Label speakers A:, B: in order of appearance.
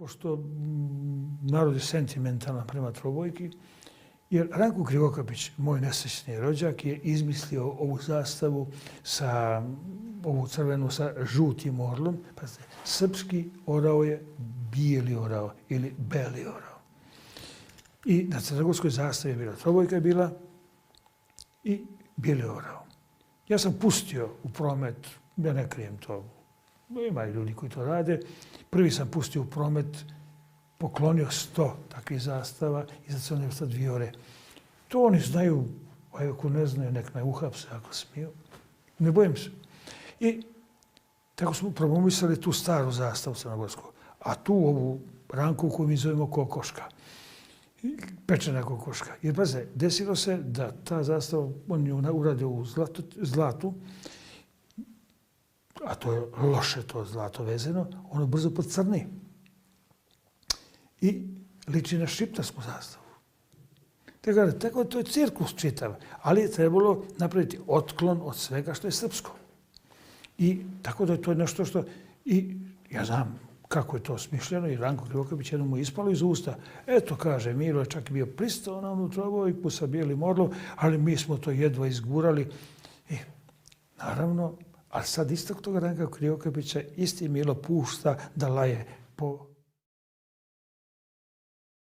A: pošto narod je sentimentalan prema trobojki, jer Ranko Krivokapić, moj nesrećni rođak, je izmislio ovu zastavu sa ovu crvenu sa žutim orlom. Pazite, srpski orao je bijeli orao ili beli orao. I na crnogorskoj zastavi je bila trobojka je bila i bijeli orao. Ja sam pustio u promet, ja ne krijem to, ima i ljudi koji to rade, prvi sam pustio u promet, poklonio 100 takvih zastava i sad sam sad 2 ore. To oni znaju, a ako ne znaju, nek me uhapse ako smiju. Ne bojim se. I tako smo promovisali tu staru zastavu crnogorsku, a tu ovu Ranku koju mi zovemo kokoška. Pečena kokoška. Jer, paze, desilo se da ta zastava, on ju uradio u zlatu, a to je loše to zlato vezeno, ono brzo podcrni. I liči na šiptarsku zastavu. Tako to je cirkus čitav, ali je trebalo napraviti otklon od svega što je srpsko. I tako da je to nešto što... I ja znam kako je to smišljeno i Ranko Krivokapić jednom mu ispalo iz usta. Eto, kaže, Milo je čak bio pristao na onu trobojku sa bijelim orlom, ali mi smo to jedva izgurali. I naravno, ali sad istog toga Ranka Krivokapića isti Milo pušta da laje po